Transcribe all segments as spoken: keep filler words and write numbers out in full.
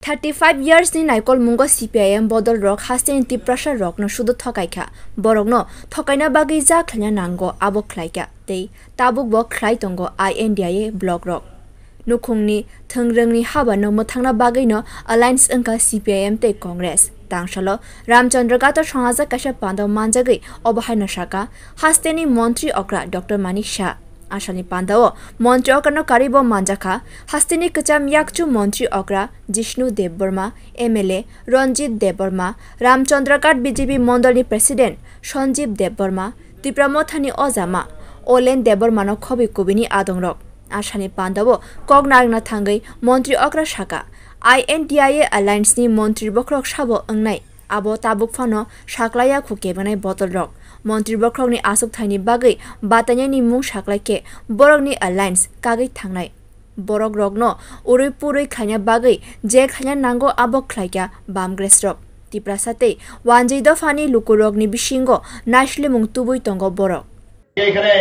Thirty five years ni naikolmungo C P I M bodol rok hasteni Tiprasa rokno sudu thokai kha, borokno thokaina bagwi ja khlaina nango abo khlai kha tei tabuk bo khlai tongo I N D I A block rok. Nukhungni thwngrwngni habano mwthangna bagwino alliance wngkha C P I M tei Congress. Tangsalo Ramchandra Ghato songajak kaisa panda manjagwi obo haino sakha, hasteni montri okra Doctor Manik Saha. Asalni pandao montri okrano karwi bo manjakha, hasteni kwcham yakchu montri okra Jishnu Debbarma, M L A Ranjit Debbarma, Ramchandra Ghat B J P mondolni president Sanjeev Debbarma, Tipra Mothani ojama Olen Debbarmano khobwi kubini adongrok. Asani pandao kok narwkna thangwi montri okra sakha, I N D I A alliance ni montri bokhorok sabo wngnai, abo tabuk phano saklaiya khu kebengnaini bodol rok. Montri bokhorokni achukthaini bagwi batainani mung saklai khe borokni alliance kagwi thangnai. Borok rokno urui purui khlaina bagwi je khlaina nango abo khlaikha Bamgres rok. Tiprasa tei wanjwi dophani lukurokni bisingo naislimung tubui tongo borok. এখানে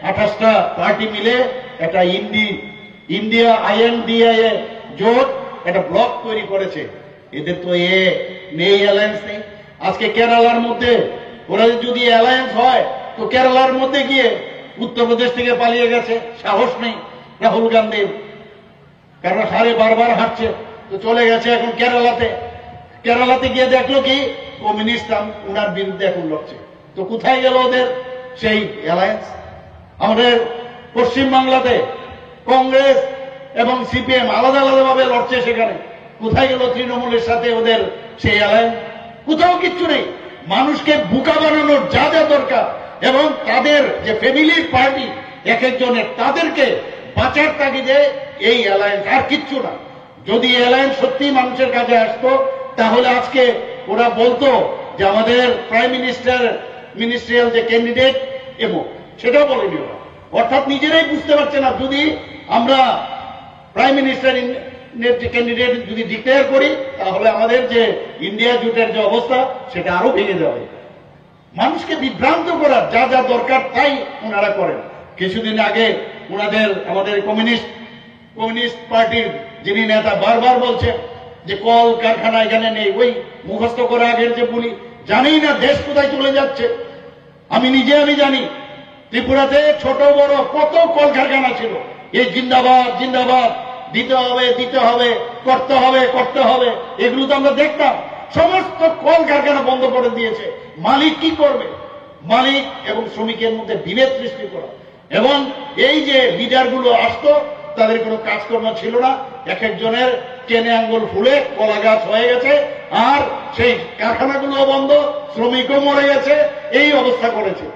আঠাশটা পার্টি মিলে একটা ইন্ডি India INDIA জোট একটা ব্লক তৈরি করেছে। এদের তো এ নেই, অ্যালায়েন্স নেই। আজকে কেরালার মধ্যে ওরা যদি অ্যালায়েন্স হয়, তো কেরালার মধ্যে গিয়ে উত্তরপ্রদেশ থেকে পালিয়ে গেছে, সাহস নেই রাহুল গান্ধীর। কারণ হারে বারবার হারছে, তো চলে গেছে এখন কেরালাতে। কেরালাতে গিয়ে দেখলো কি, কমিউনিস্ট আম-, ওনার বিরুদ্ধে এখন লড়ছে। তো কোথায় গেল ওদের সেই অ্যালায়েন্স? আমাদের পশ্চিম বাংলাতে কংগ্রেস এবং সিপিএম আলাদা আলাদাভাবে লড়ছে, সেখানে কোথায় গেল তৃণমূলের সাথে ওদের সেই অ্যালায়েন্স? কোথাও কিচ্ছু নেই। মানুষকে বোকা বানানোর যা যা দরকার, এবং তাদের যে ফ্যামিলির পার্টি এক একজনের, তাদেরকে বাঁচার তাগিদে এই অ্যালায়েন্স, আর কিচ্ছু না। যদি অ্যালায়েন্স সত্যি মানুষের কাছে আসতো, তাহলে আজকে ওরা বলতো যে আমাদের প্রাইম মিনিস্টার, মিনিস্ট্রিয়াল যে ক্যান্ডিডেট এবং সেটাও বলেনি ওরা। অর্থাৎ নিজেরাই বুঝতে পারছে না, যদি আমরা প্রাইম মিনিস্টার ইন-, নের যে ক্যান্ডিডেট যদি ডিক্লেয়ার করি, তাহলে আমাদের যে ইন্ডিয়া জোটের যে অবস্থা, সেটা আরো ভেঙে যাবে। মানুষকে বিভ্রান্ত করার যা যা দরকার, তাই ওনারা করেন। কিছুদিন আগে ওনাদের, আমাদের কমিউনিস্ট, কমিউনিস্ট পার্টির যিনি নেতা বারবার বলছেন যে কল কারখানা এখানে নেই, ওই মুখস্থ করা আগের যে বুলি, জানেই না দেশ কোথায় চলে যাচ্ছে। আমি নিজে, আমি জানি, ত্রিপুরাতে ছোট বড় কত কলকারখানা ছিল, এই জিন্দাবাদ, জিন্দাবাদ, দিতে হবে, দিতে হবে, করতে হবে, করতে হবে, এগুলো তো আমরা দেখতাম। সমস্ত কলকারখানা বন্ধ করে দিয়েছে। মালিক কি করবে? মালিক এবং শ্রমিকের মধ্যে বিভেদ সৃষ্টি করা। এবং এই যে লিডারগুলো আসতো, তাদের কোনো কাজকর্ম ছিল না, এক একজনের টেনে আঙ্গুল ফুলে কলা গাছ হয়ে গেছে, আর সেই কারখানাগুলো বন্ধ, শ্রমিকও মরে গেছে, এই অবস্থা করেছে।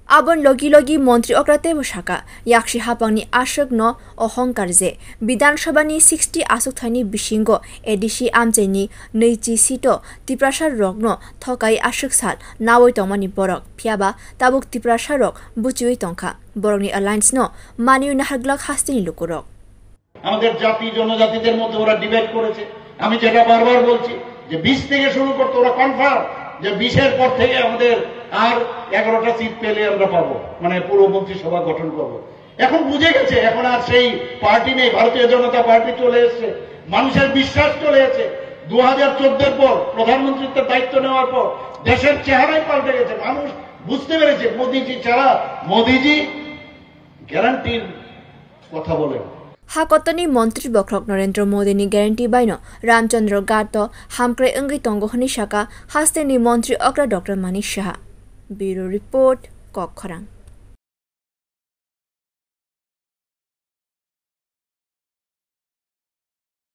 Aboni logi logi montri okra teibo sakha, yaksi hapangni aswkno ohongkar je Bidhan Sabhani sixty achukthaini bisingo A D C amchaini nwichi seat-o Tiprasa rokno thokai aswk sal nawi tongmani borok, phiyaba tabuk Tiprasa rok buchiwi tongkha, borokni alliance-no maniwi naharglak hasteni lukurok. আমাদের জাতি জনজাতিদের মধ্যে ওরা ডিবেট করেছে। আমি যেটা বারবার বলছি যে বিশ থেকে শুরু করতে ওরা কনফার্ম যে বিশের পর থেকে আমাদের আর এগারোটা সিট পেলে আমরা পাবো, মানে পুরো মন্ত্রিসভা গঠন করব। এখন বুঝে গেছে, এখন আর সেই পার্টি নেই, ভারতীয় জনতা পার্টি চলে এসেছে, মানুষের বিশ্বাস চলে এসেছে। দু হাজার চোদ্দোর পর প্রধানমন্ত্রীত্বের দায়িত্ব নেওয়ার পর দেশের চেহারাই পাল্টে গেছে, মানুষ বুঝতে পেরেছে মোদিজি ছাড়া, মোদিজি গ্যারান্টির কথা বলেন। Hakotoni montri bokhorok Narendra Modi ni guarantee baino Ramchandra Ghat to hamkrai wngwi tongo hwnwi sakha hasteni montri okra Doctor Manik Saha. Bureau Report, Kokkhorang.